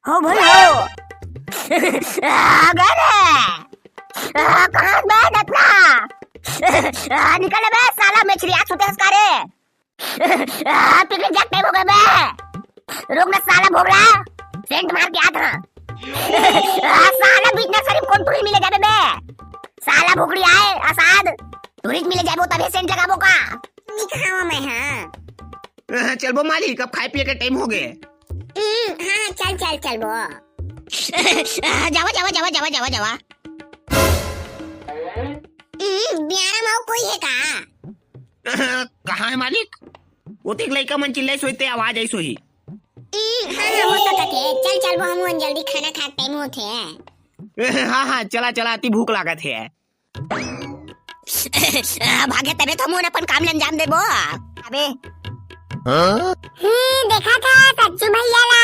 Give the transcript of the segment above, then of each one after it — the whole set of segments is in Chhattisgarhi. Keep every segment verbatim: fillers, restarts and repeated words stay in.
हो भाई हो। आ, गए रे। आ, कहाँ बे दतला? आ, निकल बे साला, मेछरिया छूटे हस का रे? आ, पिकनिक जात टाइम हो गए बे। रुक ना साला भोगला, सेंट मार के आत हँव। आ, साला बीच में शरीफ कौन टूरी मिले जाबे बे? साला भोगड़ी आए असाद, टूरी मिले जाबो तभी सेंट लगाबो का? निकावा मैं हाँ। हाँ, चलबो मालिक, अब खाए पिए के टाइम हो गए। हम्म, हाँ, हाँ, चल, चल, चलबो। जावा, जावा, जावा, जावा, जावा, जावा। हम्म, बियारा में कोई है का? कहाँ है मालिक? वो तो एक लइका मन चिल्लाइस होही ते आवाज आइस होही। हम्म, हाँ, हाँ, हो सकत है। चल, चलबो, हमन जल्दी खाना खाए टाइम होथे। हाँ, हाँ, चला, चला, अति भूख लागत है। भागे तबे तो हमन अपन काम ल अंजाम देबो। अबे। हाँ? ही, देखा था सच्चू भैया ला।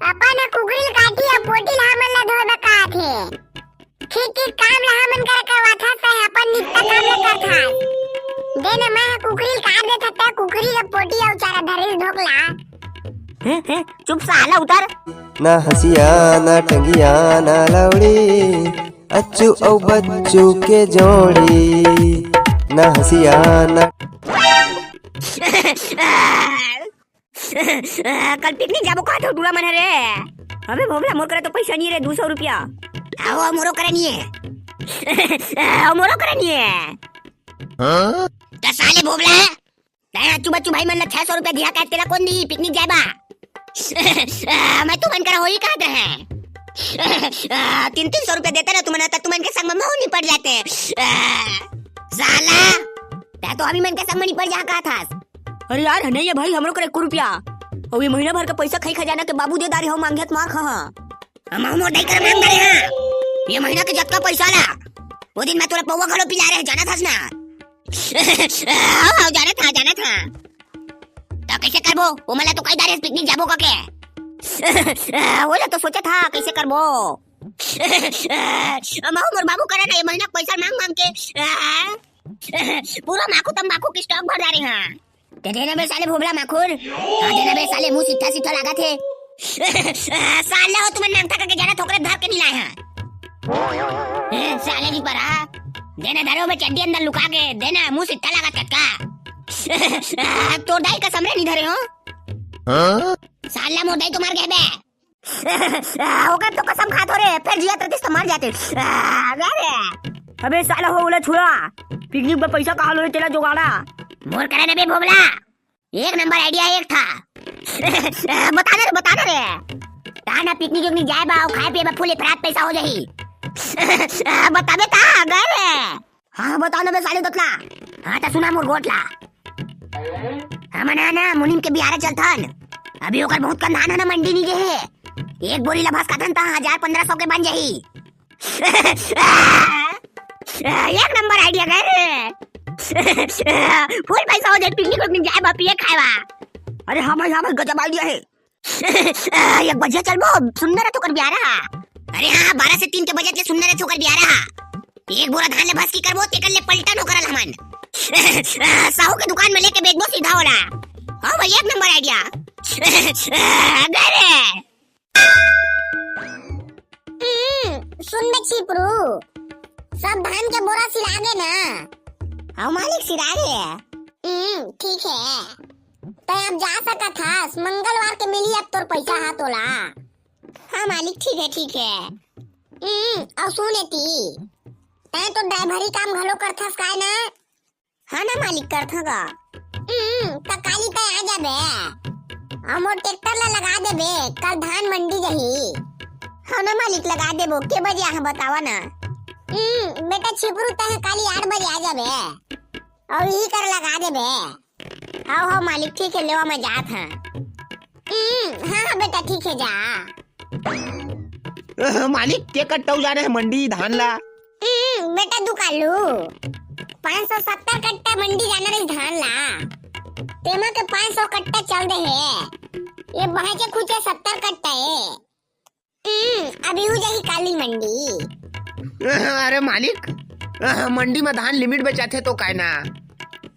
अपन कुकरी ल काटी, अब पोटी ल हमन ला धोए बर का थे। ठीक, ठीक काम ला हमन कर करवा था, सह अपन नित्ता काम ला कर था। दे न मैं कुकरी ल काट दे था, कुकरी के पोटी अउ चारा धरे ढोकला। हैं, हैं, चुप साला, उतर। ना हंसिया, ना टंगिया, ना लौड़ी, अच्छू अउ बच्चू के जोड़ी। ना हंसिया, ना कल पिकनिक जाबो का तो टूरा मन हरे। अबे भोबला, मोर करा तो पैसा नहीं रे, दो सौ रुपया। आओ, मोरो करा नहीं है। आओ, मोरो करा नहीं है। हाँ? तो साले भोबला, तैं अच्छू बच्चू भाई मन ला छह सौ रुपया दिया कर, तेला कौन दी पिकनिक जाए बा? मैं तुमन करा होही कहत रहे। तीन तीन सौ रुपया देते ना तुमन, त तुमन के संग में महू निपट जाते। साला, तैं तो हमी मन के संग में निपट जा कहत हस। अरे यार, नहीं है भाई, हमरो करा एको रुपया। अउ ये महीना भर का पैसा खाई खजाना के बाबू दे दारी हो, मांगे त मार खा। हम मोर दाई करा मांग डारे हाँ। ये महीना के जतका पैसा ला, वो दिन मैं तोला पौवा घलो पिला रहे, जानत हस ना? आओ, आओ, जानत हाँ, जानत हाँ। तो कैसे करबो? वो मला तो कही डारे पिकनिक जाबो कके। वो ला तो सोचा था कैसे करबो। हम मोर बाबू करा ना ये महीना पैसा मांग मांग के पूरा माखू तंबाकू के स्टॉक भर डारे हाँ। ते देना बे साले भोबला माखुर। हाँ, देना बे साले, मुंह सिट्ठा सिट्ठा लागत हे। साले हो तुमन नाम था करके जाना थोकरे धर के नहीं लाए हैं। ए, साले की परा। देना धरो बे चड्डी अंदर लुका के, देना मुंह सिट्ठा लागत कतका। तोर दाई कसम रे नहीं धरे हो। हाँ? साला मोर दाई तो मर गए बे। ओकर तो कसम खात हो रे, फिर जियत रहतिस तो मर जाते। आ, अबे रे। अबे साला हो, ओला छुड़ा। पिकनिक में पैसा कहाँ लो रे, तेला जुगाड़ा। मोर करा ना बे भोबला, एक नंबर आइडिया एक था। बता ना रे, बता ना रे। ता ना पिकनिक उकनिक जाए बा, खाए पिए बा, फुल इफरात पैसा हो जाही। बताबे ता, गए रे। हाँ, हाँ, बता ना बे साले तोतला। हाँ, त सुना मोर गोठ ला। हमन हा ना मुनीम के बिहारे चलथन। अभी ओकर बहुत कन धान है ना, मंडी नहीं गे हे। एक बोरी ला भस खाथन त हजार पन्द्रह सौ के बन जाही। एक नंबर आइडिया गए रे। फुल पैसा हो जाए, पिकनिक उकनिक जाए बा, पिए खाए बा। अरे हाँ भाई, हाँ भाई, गजब आइडिया है। एक बजे चलबो, सुंदर है तोकर बियारा। अरे हाँ, बारह से तीन के बजे ले सुंदर है तोकर बियारा। एक बोरा धान ले भसकी करबो, तेकर ले पलटन ओकर हमन। साहू के दुकान में लेके बेचबो सीधा ओला। हाँ भाई, एक नंबर आइडिया। अरे। हम्म, सुन बे छिपरू, सब धान के बोरा सिरा गे ना? हाँ मालिक, सिरा गे। हम्म, ठीक है। तैं अब जा सकत हस, मंगलवार के मिली अब तोर पैसा हा तोला। हाँ मालिक, ठीक है, ठीक है। हम्म, अउ सुन एती, तैं तो ड्राइवरी काम घलो करथस काय ना? हाँ ना मालिक, करथों गा। हम्म, त काली तैं आ जाबे। अउ मोर ट्रैक्टर ला लगा देबे, कल धान मंडी जाही। हाँ ना मालिक, लगा देबो। के बजे आहा बतावा ना। हम्म, बेटा छिपरू, तैं काली आठ बजे आ जाबे। अउ इही कर लगा देबे। हव, हव मालिक, ठीक है, लेवा मैं जात हाँ। हम्म, हाँ, हाँ बेटा, ठीक है, जा। अह, मालिक, के कट्टा उजारे है मंडी धान ला? हम्म, बेटा दुकालू, पाँच सौ सत्तर कट्टा मंडी जाना रही धान ला। तेमा के पाँच सौ कट्टा चल दे है। ये बहे के खुचे सत्तर कट्टा है। हम्म, अभी हो जाही काली मंडी। अरे मालिक, अह, मंडी में धान लिमिट बेचाथे तो काय ना?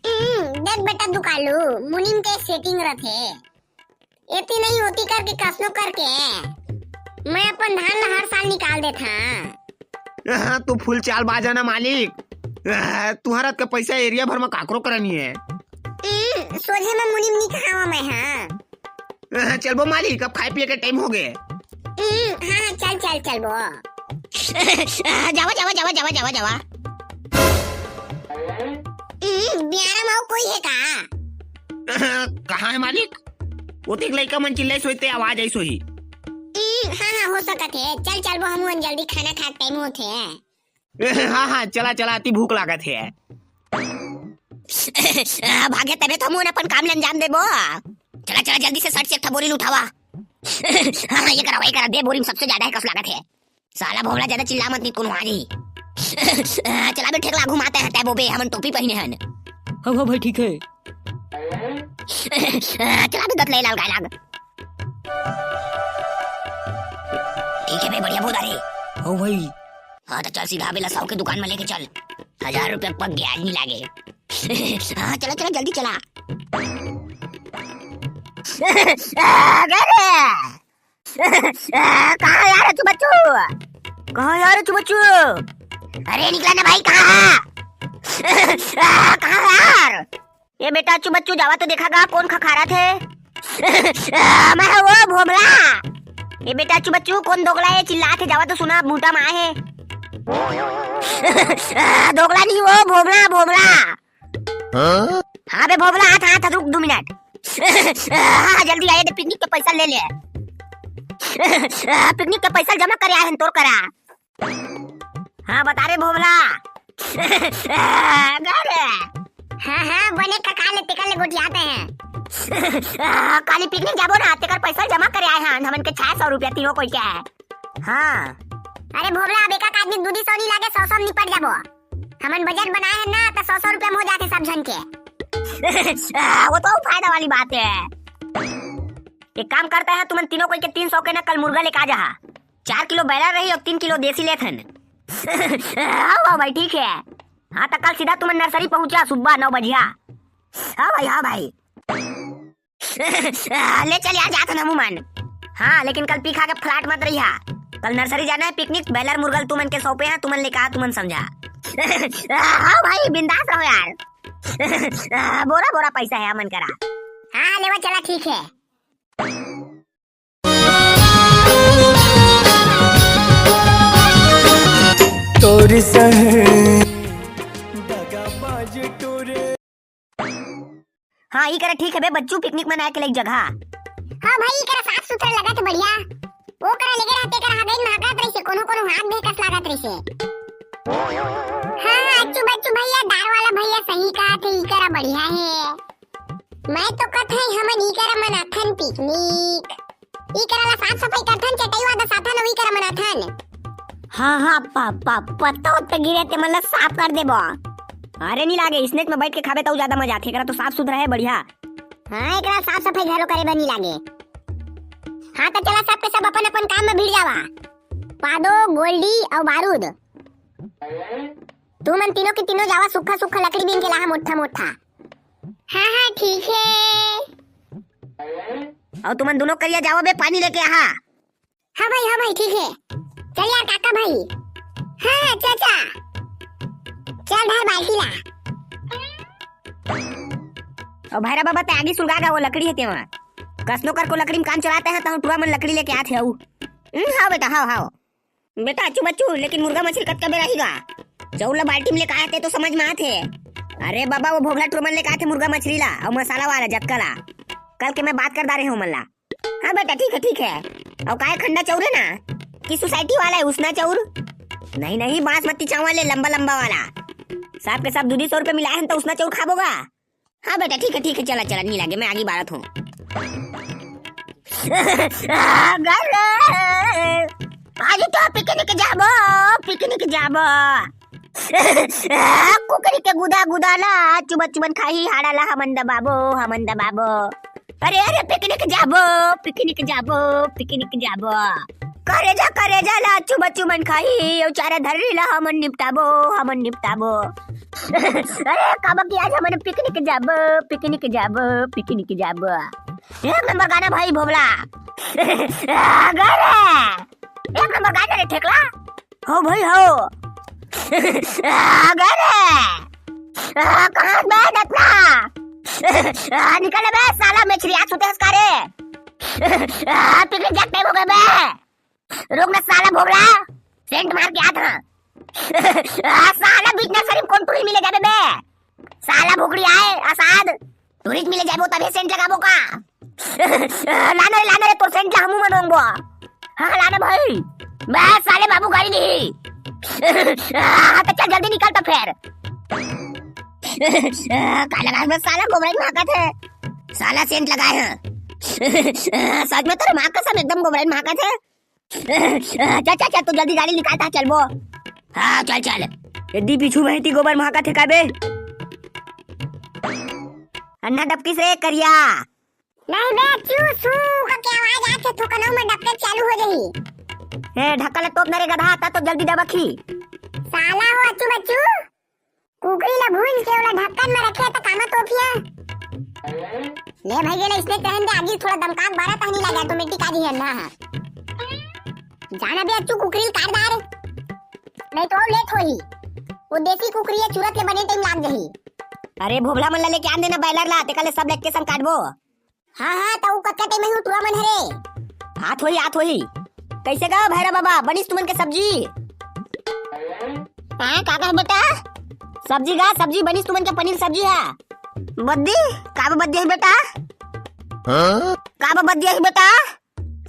हम्म, देख बेटा दुकालू, मुनीम के सेटिंग रथे। एती नहीं होती करके कसनो करके मैं अपन धान ला हर साल निकाल देथंव। हाँ, तू फुल चाल बाजा ना मालिक। हाँ, तुंहर के पैसा एरिया भर म काकरो करा नइ हे। हम्म, सोझे में मुनिम नइ कहावंव मैं, हाँ। हाँ, चलबो मालिक, अब खाए पिए के टाइम होगे। हम्म, हाँ, हाँ, चल, चल, चलबो। जावा, जावा, जावा, जावा, जावा, जावा। हम्म, बियारा म अउ कोई हे का? कहाँ हे मालिक? ओती के लइका मन चिल्लाइस होही ते आवाज आइस होही। हम्म, हाँ, हाँ, हो सकत हे। चल, चलबो, हमू मन जल्दी खाना खाए के टाइम होत हे। हाँ, हाँ, चला, चला, अति भूख लागत हे। भागे तभे तो हमू मन अपन काम ल अंजाम देबो। चला, चला, जल्दी से सट से एक ठा बोरी ल उठावा। हाँ, हाँ, ये करा, वही करा, दे बोरी म सबसे जादा हे, कस लागत हे। साला भोभला जादा चिल्ला मत, नइ त कोनो आ जाही। चला बे ठेकला, घुमाते हैं तैं बोबे, हमन टोपी पहिने हन। हाँ, हाँ भाई, ठीक हे। चला बे गतले लाल गाय लाग। ठीक हे बे, बढ़िया बहुत आ रही। हाँ भाई। हाँ, त चल सीधा बेला साहू के दुकान म लेके चल। हजार रुपया पग ब्याज नइ लागे। हाँ, चला, चला, जल्दी चला। अरे! कहाँ यार अच्चू बच्चू? कहाँ यार अच्चू बच्चू? अरे निकला ना भाई, कहाँ हे? कहाँ यार? ए बेटा अच्चू बच्चू, जावा तो देखा गा, कोन खखारत हे? मैं हंव वो भोभला। ए बेटा अच्चू बच्चू, कोन दोगला हे चिल्लात हे? जावा तो सुना, भूटा माँ हे। दोगला नहीं वो, भोभला, भोभला। हाँ? हाँ बे भोभला, हाथ, हाथ, रुक दू मिनट। हाँ, जल्दी आए दे, पिकनिक के पैसा ले ले। पिकनिक के पैसा जमा करे आए हन तोर करा। हाँ, बता रे भोभला। अरे। हाँ, हाँ, बने खखा ले, तेकर ले गोठियाते हैं। काली पिकनिक जाबो ना, तेकर पैसा जमा करे आए हन, हमन के छह सौ रुपया तीनों कोई के हे। हाँ। अरे भोभला, अब एक आदमी दू दू सौ नइ लागे, सौ सौ म निपट जाबो। हमन बजट बनाए हन ना, त सौ सौ रुपया म हो जाथे सब झन के। वो तो फायदा वाली बात हे। एक काम करते हैं, तुमन तीनों कोई के तीन सौ के ना कल मुर्गा लेके आ जाहा। चार किलो बॉयलर रही अउ तीन किलो देसी लेथन। हाँ, हाँ भाई, ठीक हे। हाँ, त कल सीधा तुमन नर्सरी पहुंचा सुबह नौ बजिया। हाँ भाई, हाँ भाई। ले चल यार, जात हन हमू मन। हाँ, लेकिन कल पी खा के flat मत रहिहा। कल नर्सरी जाना हे पिकनिक, बॉयलर मुर्गा ल तुमन के सौंपे हंव, तुमन लेके आहा, तुमन समझा। हाँ भाई, बिंदास रहो यार। बोरा बोरा पैसा हे हमन करा। हाँ, लेवा चला, ठीक हे। तोर संग दगाबाज टोरे। हाँ, ई करा ठीक हे बे बच्चू, पिकनिक मनाए के लायक जगह। हाँ भाई, ई करा साफ सुथरा लगत हे, बढ़िया। ओ करा लेगे रहते, करा हगई महकत रहिसे, कोनो कोनो हाथ दे कस लागत रहिसे। हाँ, हाँ, अच्चू बच्चू भैया, दार वाला भैया सही कहत हे, ई करा बढ़िया हे। मैं तो कथंव हमन ई करा मनाथन पिकनिक। ई करा ला साफ सफाई करथन, चटई वादा साथन, ई करा मनाथन। हाँ, हाँ, पा, पा, पत्ता उत्ता गिरे ते मन ला साफ कर देबो। अरे नइ लागे, इसने में बैठ के खाबे त अउ जादा मजा आथे। एकरा तो साफ सुथरा हे, बढ़िया। हाँ, एकरा साफ सफाई घलो करे बर नइ लागे। हाँ, त चला सब के सब अपन अपन काम म भिड़ जावा। पादो, गोल्डी अउ बारूद, तुमन तीनों के तीनों जावा, सुक्खा सुक्खा लकड़ी बीन के लाहा मोट्ठा मोट्ठा। हाँ, हाँ, ठीक हे। अउ तुमन दूनों करिया जावा बे, पानी लेके आहा। हाँ भाई, हाँ भाई, ठीक हे। चल यार काका भाई। हाँ, हाँ, चाचा। चल धर बाल्टी ला। अउ भैरा बाबा, तैं आगी सुलगा गा, वो लकड़ी हे तेमा। कसनो कर को लकड़ी म काम चलाते हैं, तहूँ टुरा मन लकड़ी लेके आत हे अउ। हम्म, हाव बेटा, हाव, हाव। बेटा, अच्चू बच्चू, लेकिन मुर्गा मछली कतका बेर आही गा? चउर ला बाल्टी म लेके आए ते तो समझ म आत हे। अरे बाबा, वो भोभला टुरा मन लेके आत हे मुर्गा मछली ला, अउ मसाला वाला जतका ला। कल के मैं बात कर डारे हंव ओमन ला। हाँ बेटा, ठीक हे, ठीक हे। अउ काय खंडा चउर हे ना? कि सोसाइटी वाला हे उसना चउर? नहीं, नहीं, बासमती चावल हे, लंबा, लंबा वाला। साहब के साहब, दू दू सौ रुपया मिलाए हन त उसना चउर खाबो गा। हाँ बेटा, ठीक हे, ठीक हे, चला, चला, नइ लागे, मैं आगी बारत हंव। आज तो पिकनिक जाबो, पिकनिक जाबो। कुकरी के गुदा गुदा ला, चुबा चुबन खाही, हाड़ा ला हमन दबाबो, हमन दबाबो। अरे, अरे, पिकनिक जाबो, पिकनिक जाबो, पिकनिक जाबो। करेजा, करेजा ला, चुबा चुबन खाही, अउ चारा धर्री ला हमन निपटाबो, हमन निपटाबो। अरे, काबर कि आज हमन पिकनिक जाबो, पिकनिक जाबो, पिकनिक जाबो। एक नंबर गाना भाई भोभला। आ, गे रे। एक नंबर गाना रे ठेकला। हो भाई हो। आ, गे रे। आ, कहाँ बे दतला? आ, निकल बे साला, मेछरिया छूटे हस का रे? आ, पिकनिक जात टाइम हो गए बे। रुक ना साला भोभला, सेंट मार के आत हँव। आ, साला बिच नर्सरी में कोन टूरी मिले जाबे बे? साला भोकड़ी आय असाद, टूरी मिले जाबो तभे सेंट लगाबो का? लाना रे, लाना रे, तोर सेंट ला हमू मन ओंगबो। हाँ, लाना भाई। बस साले बाबू गाड़ी नहीं। हाँ, तो चल जल्दी निकल तो फिर। का लगाए बे साला, गोबराइन महकत हे। साला सेंट लगाए हे। सच में तोर माँ कसम एकदम गोबराइन महकत हे। चल, चल, चल, तू जल्दी गाड़ी निकाल, ता चलबो। हाँ, चल, चल। एदी पीछू में ती गोबर महकत हे का बे? अन्ना डबकिस रे करिया। नहीं बे, चू, सू का क्या आवाज आथे, थोकनऊ में डबके चालू हो जाही। ए, ढक्कन ला तोप न रे गधा, ता तो जल्दी डबकही। साला हो अच्चू बच्चू, कुकरी ला भूंज के ओला ढक्कन में रखे त कामा तोपिया। ले भाई, गेला इसने कहन दे, आगी थोड़ा दमकाक बारा तहनी लगा, automatic आ जी है ना। जाना बे अच्चू, कुकरी काट डार, नहीं तो लेट होही। वो देसी कुकरी है, चुरत ले बने टाइम लाग जाही। अरे भोभला मन ला लेके आन देना बॉयलर ला, तेकर ले सब लेके संग काटबो। हाँ, हाँ, त ऊ कतका टाइम में टूरा मन हरे? आत होही, आत होही। कैसे गा भैरा बाबा, बनिस तुमन के सब्जी? हाँ, का कहा बेटा? सब्जी गा, सब्जी बनिस तुमन के पनीर सब्जी हा। बद्दी, का बा बद्दी है बेटा? हाँ? का बा बद्दी है बेटा?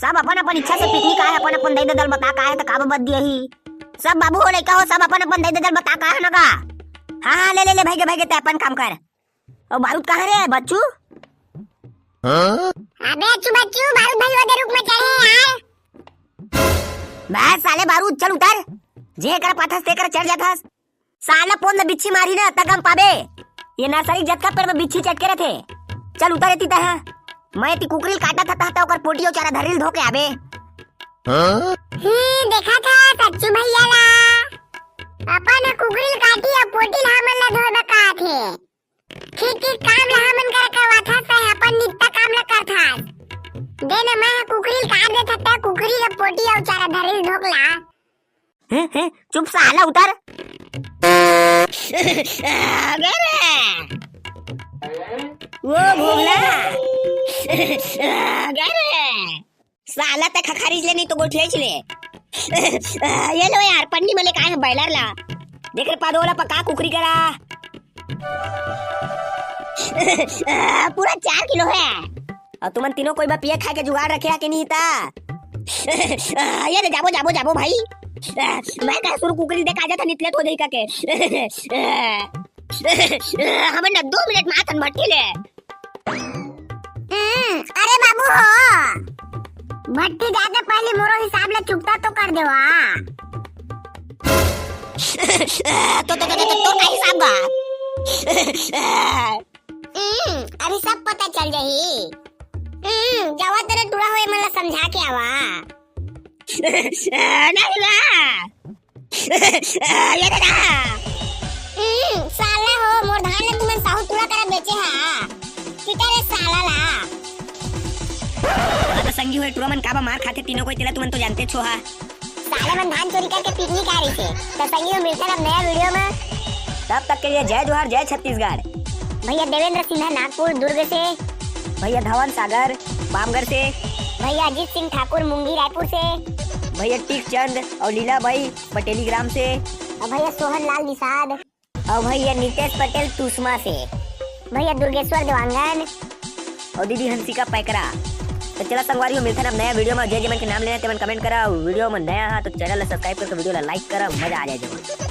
सब अपन अपन इच्छा से पिकनिक आए, अपन अपन दई ददल बता का है, त का बा बद्दी है। सब बाबू हो लइका हो, सब अपन अपन दई ददल बता का है ना गा। हाँ, हाँ, ले, ले, ले, भाई के, भाई के, ते अपन काम कर। अउ बारूद कहाँ रे बच्चू? हाँ? अबे अच्चू बच्चू, बारूद भाई ओदे रुख में चढ़े यार। बस साले बारूद, चल उतर। जे करा पाथस ते करा चढ़ जाथस। साला पोंद बिच्छी मारी ना, त गम पाबे। ये नर्सरी जतका पेड़ में बिच्छी चटके रथे। चल उतर एती तह। मैं एती कुकरी ल काटत हँव, तह ओकर पोटी अउ चारा धरी ल धो के आबे। हाँ? हम्म, देखा था सच्चू भैया ला। अपन कुकरी ल काटी अउ पोटी ल हमन ला धोए बर कहा थे। ठीक, ठीक काम ला हमन करा करवाथस, अपन नित्ता काम ला करथस। दे न, मैं कुकरी ल काट देथँव, त कुकरी ला पोटी अउ चारा धरी ल धो के ला। हैं, हैं, चुप साला, उतर। अबे रे। वो भोभला। अबे रे। साला ते खखारिच ले नहीं तो गोठियाइच ले। ये लो यार, पन्नी में लेके आए हँव बॉयलर ला। देख रे पादो वाला पका कुकरी करा। पूरा चार किलो है। अउ तुमन तीनों कोई बा पिए खाए के जुगाड़ रखे हा कि नहीं ता? ये ले जाबो, जाबो, जाबो भाई। मैं कहा सुरू कुकरी देख आ जाता, नितले तो देख के। हमन ना दो मिनट मातन भट्टी ले। हम्म, अरे बाबू हो, भट्टी जाते पहले मोरो हिसाब ले चुकता तो कर देवा। तो, तो, तो, तो, तो, तो का हिसाब बा? हम्म, अभी सब पता चल जाही। हम्म, जावा तेरे टूरा होए मन ला समझा के आवा। नहीं बा। ये दादा। हम्म, साला हो, मोर धान ला तुमन साहू टूरा करा बेचे हा। पिटा रे साला ला। हाँ तो संगी हो, टूरा मन काबा मार खाथे तीनों कोई, तेला तुमन तो जानते छो हा। साले मन धान चोरी करके पिकनिक आ रही थे। तो संगी हो, मिलते हैं अब नया वीडियो में। तब तक के लिए जय जोहार, जय छत्तीसगढ़। भैया देवेंद्र सिन्हा नागपुर दुर्ग से। भैया धवन सागर पामगढ़ से। भैया अजीत सिंह ठाकुर मुंगी रायपुर से। भैया टीक चंद अउ लीला बाई पटेली ग्राम से। अउ भैया सोहन लाल निषाद। अउ भैया नितेश पटेल टूसमा से। भैया दुर्गेश्वर देवांगन। अउ दीदी हंसिका पैकरा। तो चला संगवारी हो, मिलथन अब नया वीडियो में। जे जे मन के नाम लेना ते मन कमेंट करा, अउ वीडियो में नया हा तो चैनल ला सब्सक्राइब करके वीडियो ला लाइक करा, मजा आ जाए जरूर।